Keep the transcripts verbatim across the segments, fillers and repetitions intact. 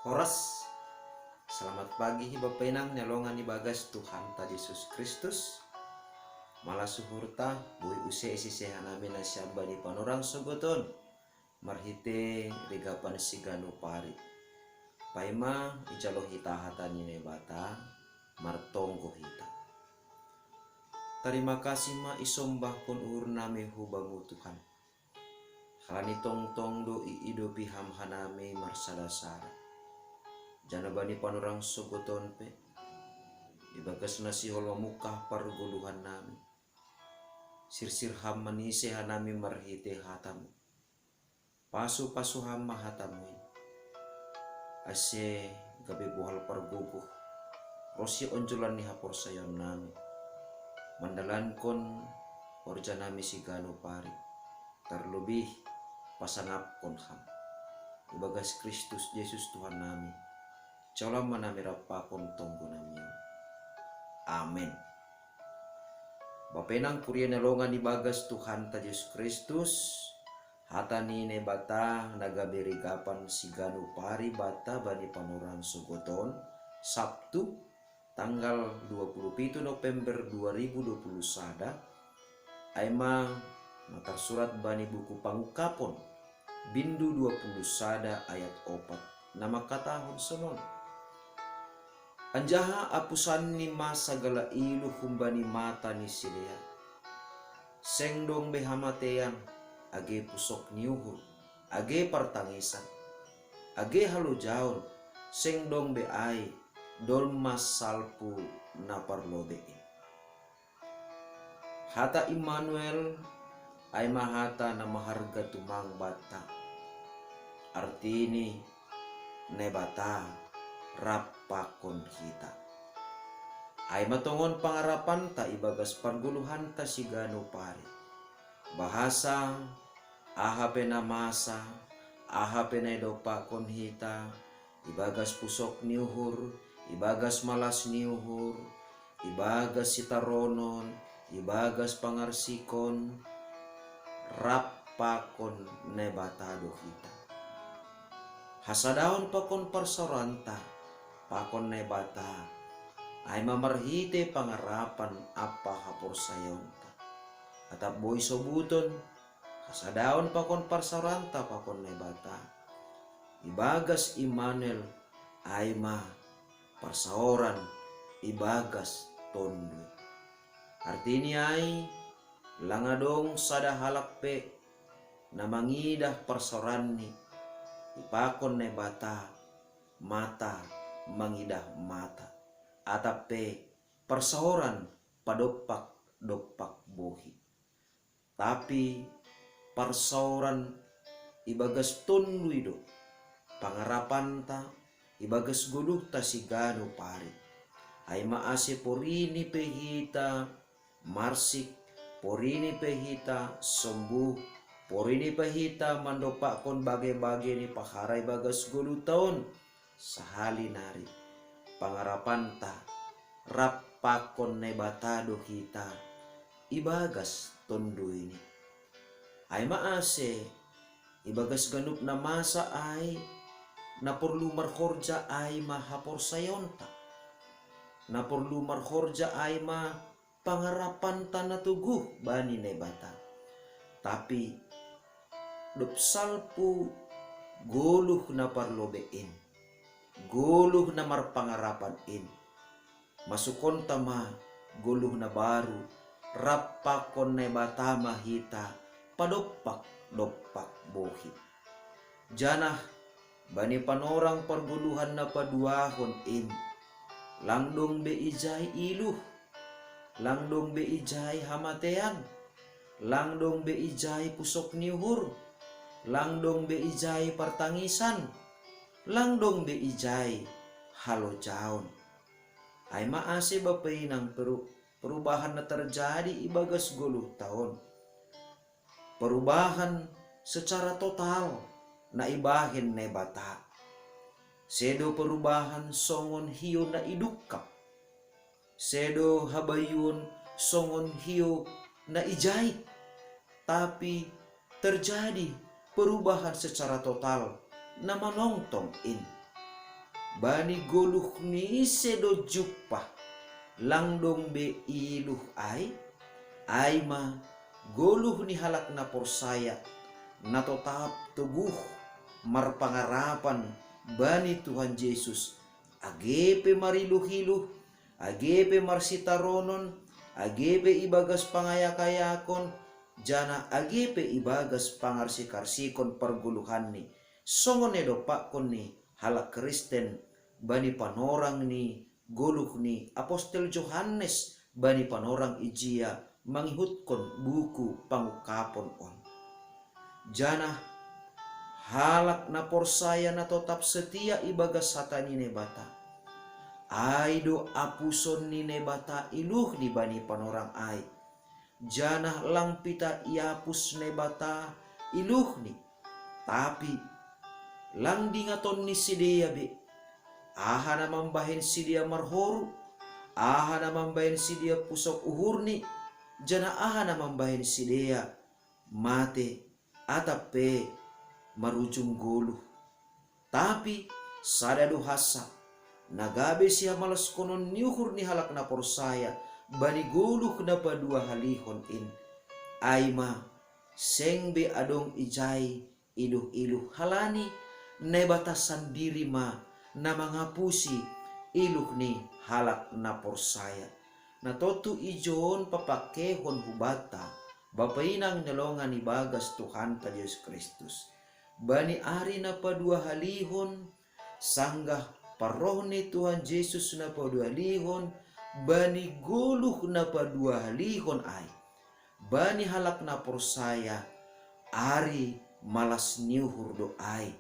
Horas. Selamat pagi hi Bapa inang ni alongan ibagas Tuhanta Jesus Kristus. Mala suhurta, boi use isi seha nami na siamba ni panorang sogoton. Marhite rigapan siganu pari. Paima ijalo hita hata ni Naibata, martonggo hita. Tarima kasih ma isombahkon uhur nami hubamu Tuhan. Halani tongtong do iidopi ham hanami marsada-sada. Jana bani panorang sogoton pe, ibagas na sihol mamungkah pargoluhan nami. Sirsir ham manise hanami marhite hatamu. Pasu-pasu ham ma hatamu i. Ase gabe bohal pargogoh. Rosi onjolan ni haporsayaon nami. Mandalankon horja nami siganu pari. Tarlobih pasangapkon ham. Ibagas Kristus Jesus Tuhan nami. Jalo ma nami rap pakon tonggo nami. Amen. Bapa inang kuria ni alongan ibagas Tuhanta Jesus Kristus, hata ni Naibata na gabe rigapan siganu pari banta bani panorang sogoton, Sabtu, tanggal dua puluh pitu November dua ribu dua puluh sada, ai ma na tarsurat bani buku Pangungkapon, bindu dua puluh sada ayat opat, na mangkatahon sonon. Anjaha apusanni ma sagala iluh humbani mata ni sidea. Seng dong be hamatean, age pusok ni uhur, age partangisan, age halojaon, seng dong be ai, dolma salpu na parlobei. Hata Immanuel, ai ma hata na maharga tumang banta. Artini, Naibata rap pakon hita. Ai ma tongon pangarapanta ibagas pargoluhanta siganu pari. Bahasa, aha pe na masa, aha pe na idompakkon hita, ibagas pusok ni uhur, ibagas malas ni uhur, ibagas sitaronon, ibagas pangarsikon, rap pakon Naibata do hita. Hasadaon pakon parsaoranta, pakon Naibata, ai ma marhite pangarapan ampa haporsayaonta. Atap boi sobuton, hasadaon pakon parsaoranta pakon Naibata. Ibagas Immanuel, ai ma parsaoran ibagas Tonduy. Artini ai, lang adong sada halak pe na mangidah parsaoranni, ipakon Naibata, mata mangidah mata. Atap pe parsaoran padompak-dompak bohi. Tapi parsaoran ibagas Tonduy do pangarapanta ibagas goluhta siganu pari. Ai ma ase porini pe hita marsik, porini pe hita sombuh, porini pe hita mandompakkon bage-bage ni pahara ibagas goluhta on. Sahali nari, pangarapanta rap pakon Naibata do hita ibagas Tonduyni. Ai ma ase, ibagas ganup na masa ai, na porlu marhorja ai ma haporsayaonta. Na porlu marhorja ai ma pangarapanta na toguh bani Naibata. Tapi dob salpu goluh na parlobei in, goluh na marpangarapan in, masukonta ma goluh na baru, rap pakon Naibata ma hita padompak-dompak bohi. Janah bani panorang pargoluhan na paduahon in, lang dong be ijai iluh, lang dong be ijai hamatean, lang dong be ijai pusok ni uhur, lang dong be ijai partangisan, lang dong be ijai halojaon. Ai ma ase bapa inang peru-, perubahan na tarjadi ibagas goluhta on. Perubahan secara total na ibahen Naibata. Sedo perubahan songon hiou na idungkap. Sedo habayuon songon hiou na ijai. Tapi terjadi perubahan secara total na manongtong in. bani goluh ni ise do jumpah, lang dong be iluh ai, ai ma goluh ni halak na porsaya, na totap toguh marpangarapan bani Tuhan Jesus, age pe mariluh-iluh, age pe marsitaronon, age pe ibagas pangayak-ayakon, janah age pe ibagas pangarsik-arsikon pargoluhanni, songon na dompakkon ni halak Kristen bani panorang ni goluh ni apostel Johannes bani panorang ijia mangihutkon buku pangungkapon on. Janah halak na porsaya na totap setia ibagas hata ni Naibata, ai do apuson ni Naibata iluhni bani panorang ai. Janah lang pitah iapus Naibata iluhni, tapi lang dingaton ni sidea be, aha na mambahen sidea marhoru, aha na mambahen sidea pusok uhurni, janah aha na mambahen sidea mate atap pe marujung goluh. Tapi sada do hansa, na gabe sihamalaskonon ni uhur ni halak na porsaya bani goluh na paduahalihon in, ai ma seng be adong ijai iluh-iluh, halani Naibata sandiri ma na mangapusi iluh ni halak na porsaya. Na tontu ijon papangkehon hubanta, Bapa inang ni longan ibagas Tuhanta Jesus Kristus. Bani ari na paduahalihon, sanggah parroh ni Tuhan Jesus na paduahalihon, bani goluh na paduahalihon ai, bani halak na porsaya, ari malas ni uhur do ai.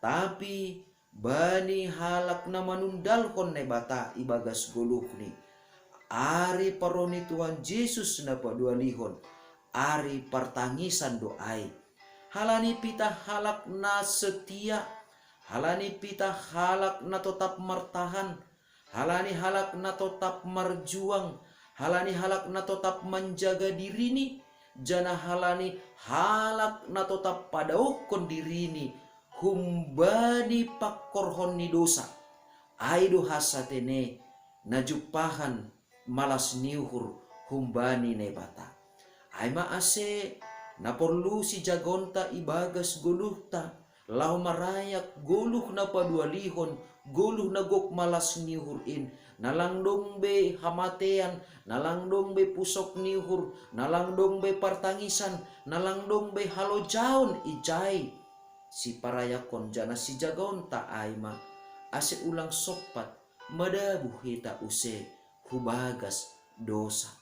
Tapi bani halak na manundalhon Naibata ibagas goluhni, ari parroh ni Tuhan Jesus na paduahalihon, ari partangisan do ai. Halani pitah halak na setia, halani pitah halak na totap martahan, halani halak na totap marjuang, halani halak na totap manjaga dirini, janah halani halak na totap padaohkon dirini humbani pangkorhon ni dosa, ai do hansa tene na jumpahan malas ni uhur humbani Naibata. Ai ma ase na porlu sijagaonta ibagas goluhta, laho marayak goluh na paduahalihon, goluh na gok malas ni uhur in, na lang dong be hamatean, na lang dong be pusok ni uhur, na lang dong be partangisan, na lang dong be halojaon ijai. Siparayakon janah sijagaonta ai ma, ase ulang sompat madabuh hita use hubagas dosa.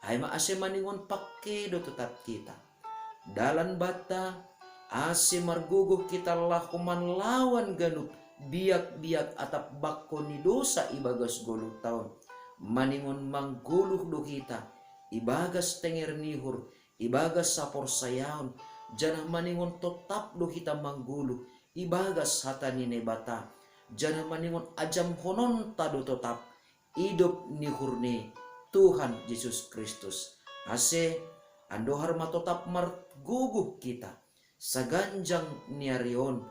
Ai ma ase maningon pangke do totap hita. Dalan banta, ase margogoh hita laho manlawan ganup biak-biak atap bangko ni dosa ibagas goluhta on. Maningon manggoluh do hita ibagas tenger ni uhur, ibagas haporsayaon, janah maningon totap do hita manggoluh ibagas hata ni Naibata, janah maningon ajamhononta do totap idop ni uhur ni Tuhan Jesus Kristus. Ase andohar ma totap margogoh hita, saganjang ni ari on,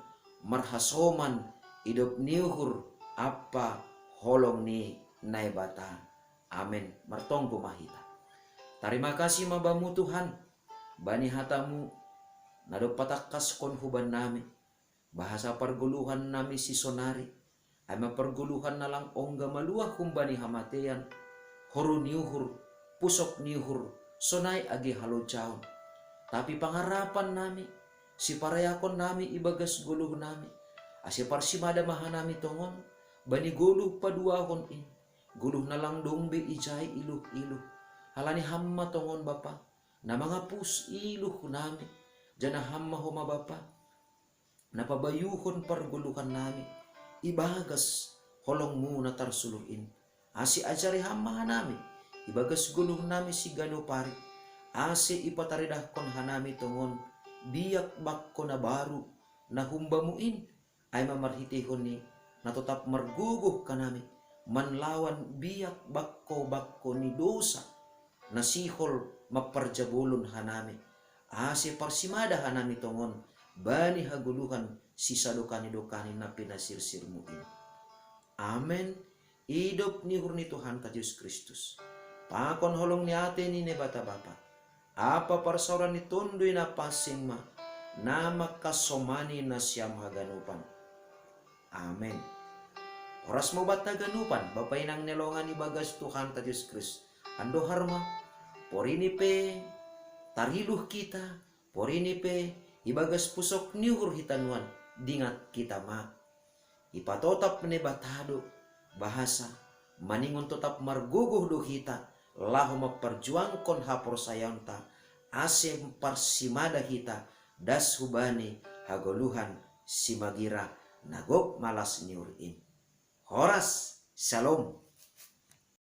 marhasoman idop ni uhur ampa holong ni Naibata. Amen. Martonggo ma hita. Tarima kasih ma Bamu Tuhan, bani hata-Mu na dob patangkaskon hubannami bahasa pargoluhan nami sisonari, ai ma pargoluhan na lang ongga maluah humbani hamatean, horu ni uhur, pusok ni uhur, sonai age halojaon. Tapi pangarapan nami, siparayakon nami ibagas goluh nami, ase parsimada ma hanami tongon bani goluh paduahon in, goluh na lang dong be ijai iluh-iluh. Halani Ham ma tongon Bapa, na mangapus iluh nami, janah Ham ma homa Bapa, na pabayuhon pargoluhan nami ibagas holong-Mu na tarsuluh in. Ase ajari Ham ma hanami ibagas goluh nami siganup ari, ase ipataridahkon hanami tongon biak bangko na baru na humbamu in, ai ma marhiteihon ni na totap margogoh hanami manlawan biak bangko-bangko ni dosa na sihol mamparjabolon hanami, ase parsimada hanami tongon bani hagoluhan sisadokani-dokani na pinasirsir-Mu in. Amen. Idop ni uhur ni Tuhanta Jesus Kristus, pakon holong ni ate ni Naibata Bapa, ampa parsaoran ni Tonduy Napansing ma, na mangkasomani nasiam haganupan. Amen. Horas ma banta haganupan, Bapa inang ni longan ibagas Tuhanta Jesus Kristus. Andohar ma, porini pe tariluh hita, porini pe ibagas pusok ni uhur hita nuan, dingat hita ma. Ipatotap Naibata do bahasa, maningon totap margogoh do hita, laho mamparjuangkon haporsayaonta, ase parsimada hita das hubani hagoluhan simagira na gok malas ni uhur in. Horas, Shalom.